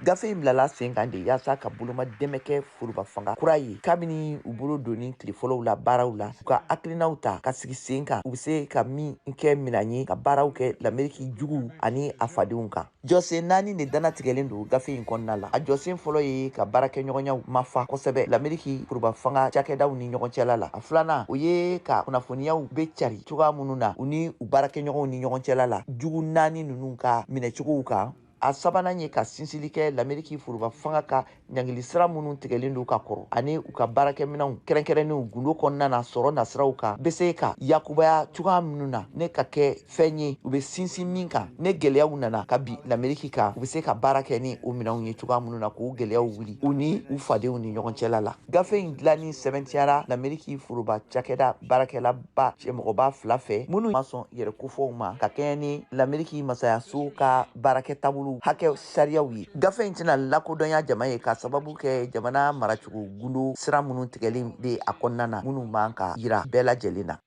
Gafe in bilala sen kan de yaasa ka boloma dɛmɛ kɛ foroba fanga kura ye kabini u bolo donni tile fɔlɔw la baaraw la, u ka hakilinaw ta ka sigi sen kan, u bɛ se ka min kɛ minan ye ka baaraw kɛ Lameriki juguw ani a fadenw kan. Jɔsen naani de danatigɛlen don gafe in kɔnɔna la. A jɔsen fɔlɔ ye ka baarakɛɲɔgɔnyaw mafa kosɛbɛ Lameriki foroba fanga cakɛdaw ni ɲɔgɔn cɛla la. A filanan, o ye ka kunnafoniyaw bɛ cari cogoya minnu na u ni u baarakɛɲɔgɔnw ni ɲɔgɔn cɛla la, jugu naani ninnu ka minɛcogow kan. A sabanan ye ka sinsili kɛ Lameriki foroba fanga ka ɲangili sira minnu tigɛlen don ka kɔrɔ ani u ka baarakɛminɛnw kɛrɛnkɛrɛnnenw gundo kɔnɔna na sɔrɔ nasiraw kan bɛ se ka yakubaya cogoya minnu na, ne ka kɛ fɛn ye u bɛ sinsin min kan ne gɛlɛyaw nana ka bin Lameriki kan, u bɛ se ka baara kɛ ni o minɛnw ye cogoya minnu na k'u gɛlɛyaw wuli u ni u fadenw ni ɲɔgɔn cɛla la. Gafe in dilanni sɛbɛntiyara Lameriki foroba cakɛda baarakɛlaba cɛmɔgɔba fila fɛ minnu ma sɔn yɛrɛ kofɔw ma ka kɛɲɛ ni Lameriki masayaso ka baarakɛ taabolo hakɛ sariyaw ye. Gafe in tɛna lakodɔnya jama ye ka sababu kɛ jamana maracogo gundo sira minnu tigɛlen bɛ a kɔnɔna na, minnu man ka yira bɛɛ lajɛlen na.